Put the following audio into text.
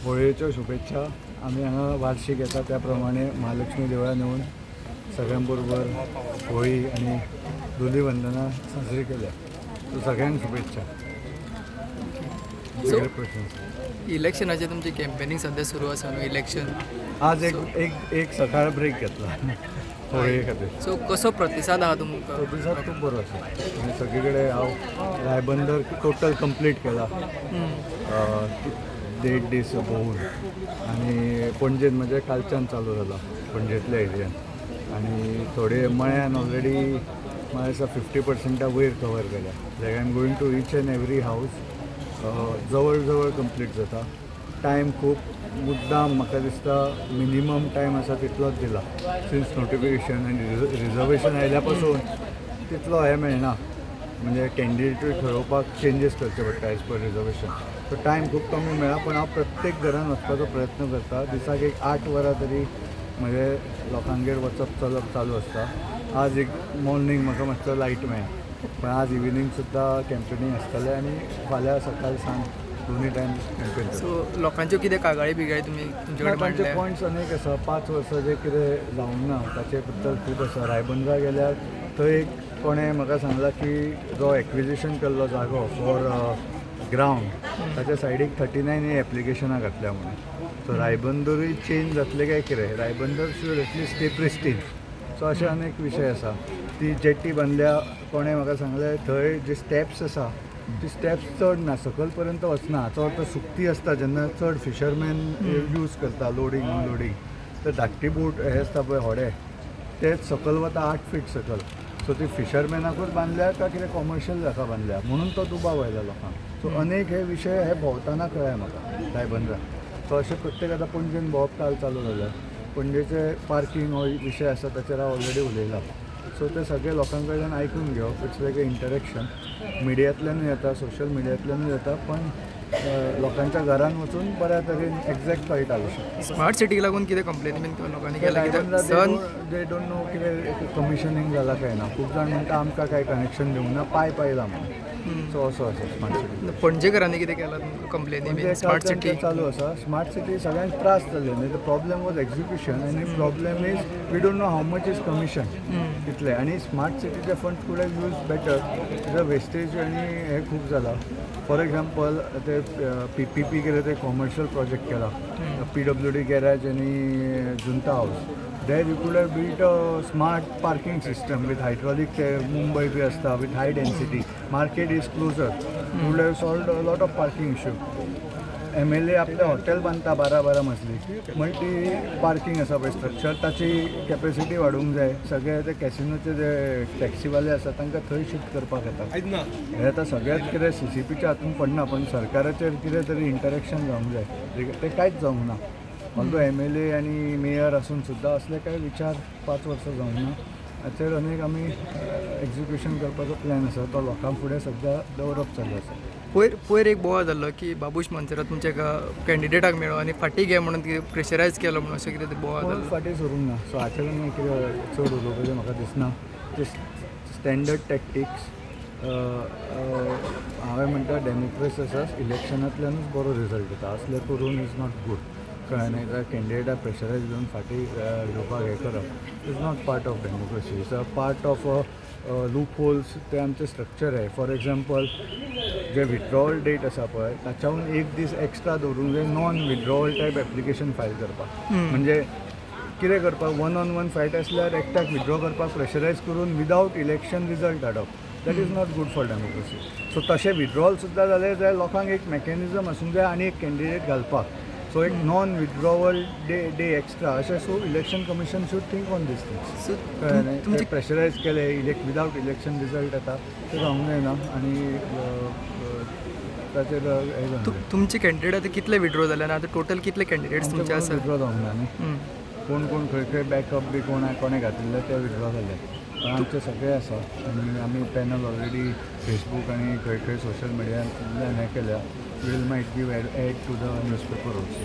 होळयेच्यो शुभेच्छा. आमी हांगा वार्षिक येता त्या प्रमाणे महालक्ष्मी देवळान येवन सगळ्यां बरोबर होळी आनी धुलीवंदना साजरी केल्या. सो सगळ्यांक शुभेच्छा. सो प्रश्न? इलेक्शनाचे तुमची कॅम्पेनिंग सध्या सुरू आसा न्हू, इलेक्शन? आज एक एक एक सकाळ ब्रेक घेतला होळये खातीर. सो कसो प्रतिसाद आहा तुमकां? प्रतिसाद खूब बरो आसा आनी सगळे कडेन हांव रायबंदर टोटल कंप्लीट केला देड दीस भोंवून आनी पणजेन म्हणजे कालच्यान चालू जाला पणजेंतल्या एरियान आनी थोडे मळ्यान ऑलरेडी म्हाका दिसता 50 पर्संटा वयर कवर केल्या. Like, I am going to each and every house. जवळ जवळ कंप्लीट जाता. टायम खूब मुद्दाम म्हाका दिसता मिनिमम टायम आसा तितलोच दिला, सिन्स नोटिफिकेशन आनी रिजर्वेशन आयल्या पासून तितलो हें मेळना, म्हणजे कॅन्डिडेटूय ठरोवपाक चेंजीस करचे पडटा as per reservation. So time खूब कमी मेळ्ळा, पण हांव प्रत्येक घरान वचपाचो प्रयत्न करता. दिसाक एक 8 वरां तरी म्हजे लोकांगेर वचप चलप चालू आसता. आज एक मॉर्निंग म्हाका मातसो लायट मेळ्ळा, पण आज इव्हिनींग सुद्दां कॅम्पेनींग आसतलें आनी फाल्यां सकाळ सांज दोनूय टायम कॅम्पेन. सो लोकांच्यो कितें कागाळी बिगाळी तुमी तुमचे कडेन तांचे मांडल्या? पॉयंट्स अनेक आसा. 5 वर्सां जे कितें जावंक ना ताचे बद्दल खूब आसा. रायबंदरा गेल्यार थंय एक कोणें म्हाका सांगलां की जो एक्विजिशन केल्लो जागो फॉर ग्रावंड, ताच्या सायडीक 39 ही एप्लिकेशनां घातल्या म्हणून. सो रायबंदरूय चेंज जातलें काय कितें? Ribandar should at least stay pristine. So अशे अनेक विशय आसा. ती जेट्टी बांदल्या, कोणें म्हाका सांगलें थंय जे स्टेप्स आसा ती स्टेप्स चड ना, सकयल पर्यंत वचना. हाचो अर्थ सुकती आसता जेन्ना चड फिशरमॅन यूज करता लोडींग अनलोडींग, तर धाकटी बोट हे आसता पळय होडे, ते सकयल वता 8 फीट सकयल. सो ती फिशरमॅनाकूच बांदल्या काय कितें कॉमर्शियल जाका बांदल्या म्हणून तो दुबाव आयला लोकांक. सो अनेक हे विशय हे भोंवतना कळ्ळे म्हाका रायबंदरा. सो अशें प्रत्येक आतां पणजेन भोंवप काल चालू जालें. पणजेचे पार्कींग हो विशय आसा, ताचेर हांव ऑलरेडी उलयलां. सो ते सगळे लोकां कडल्यान आयकून घेवप, it's like a interaction. मिडियांतल्यानूय येता, सोशल मिडियांतल्यानूय येता, पण लोकांच्या घरान वचून बऱ्या तरेन एग्जॅक्ट कळटा विशय. स्मार्ट सिटीक लागून कितें कंप्लेनी बीन लोकांनी केल्या कित्याक सन they don't know कितें कमिशनींग जाला काय ना. खूब जाण म्हणटा आमकां काय कनेक्शन दिवंक ना, पायप आयला म्हणून. सो असो आसा स्मार्ट सिटी. पणजेकरांनी कितें केलां तुमकां कंप्लेनी बीन स्मार्ट सिटी? चालू आसा. स्मार्ट सिटी सगळ्यांक त्रास जाले न्ही. The problem was execution आनी problem is we don't know how much is commission कितले आनी स्मार्ट सिटीचे fund could have use better. तेजो वेस्टेज आनी हे खूब जाला. फॉर एग्जाम्पल, ते पीपीपी केले, ते कॉमर्शियल प्रोजेक्ट केला, पीडब्ल्यूडी गॅरेज आनी जुंता house. There you could have built a smart parking system with hydraulic. ते मुंबय बी आसता, with high density market is closer, would have solved a lot of parking issue. MLA आपलें hotel बांदता 12 12 मजली, multi parking आसा पळय structure, ताची capacity वाडोवंक जाय. सगळे ते कॅसिनोचे जे टॅक्सीवाले आसा तांकां थंय शिफ्ट करपाक येता. हें आतां सगळेंच कितें सीसीपीच्या हातून पडना, पण सरकाराचेर कितें तरी इंटरेक्शन जावंक जाय. तें कांयच जावंक ना. ऑल्दो एमएलए आनी मेयर आसून सुद्दां असले कांय विचार 5 वर्सां जावंक ना. हाचेर अनेक आमी एक्जिक्युशन करपाचो प्लॅन आसा, तो लोकां फुडें सद्या दवरप चालू आसा. पयर पयर एक बोवाळ जाल्लो की बाबूश मोन्सेरात तुमच्या एका कॅन्डिडेटाक मेळ्ळो आनी फाटीं घे म्हणून कितें प्रेशरायज केलो म्हणून, अशें कितें तरी बोवाळ कोण जाल्लो. फाटीं सरूंक ना. सो हाचेर कितें चड उलोवपाचें म्हाका दिसना. ते स्टँडर्ड टॅक्टिक्स. हांवें म्हणटा, डेमोक्रेसी आसा, इलेक्शनांतल्यानूच बरो रिजल्ट येता. असलें करून is not good, कळ्ळें न्ही? जाल्यार कॅन्डिडेटाक प्रेशरायज घेवन फाटीं घेवपाक हें करप is not part of democracy, it's a part of loop holes. ते आमचें स्ट्रक्चर आहे. फॉर एग्जाम्पल, जे विथड्रॉवल डेट आसा पळय, ताच्याहून एक दीस एक्स्ट्रा दवरूंक जाय non withdrawal type application file करपाक. म्हणजे कितें करपाक, वन ऑन वन फायट आसल्यार एकट्याक विथड्रॉ करपाक प्रेशरायज करून विदावट इलेक्शन रिजल्ट हाडप, that is not good for democracy. So तशें विथड्रॉल सुद्दां जालें जाल्यार लोकांक एक मॅकॅनिजम आसूंक जाय आनी एक कॅन्डिडेट घालपाक. सो एक non withdrawal day extra अशें. So Election Commission should think on these things. So कळ्ळें न्ही? तुमची ते प्रेशरायज केले, विदावट इलेक्शन रिजल्ट येता, ते जावंक जायना आनी ताचेर हें जावंक जाय. तुमचे कॅन्डिडेट आतां कितले विड्रॉ जाले आनी आतां टोटल कितले कॅन्डिडेट्स तुमचे आसा? विड्रॉ जावंक ना न्ही. कोण कोण खंय खंय बॅकअप बी कोण कोणें घातिल्ले ते विड्रॉ जाले, पण आमचे सगळे आसा आनी आमी पॅनल ऑलरेडी फेसबूक आनी खंय खंय सोशल मिडियांतल्यान हें केल्या. We'll might give ad to the newspaper also.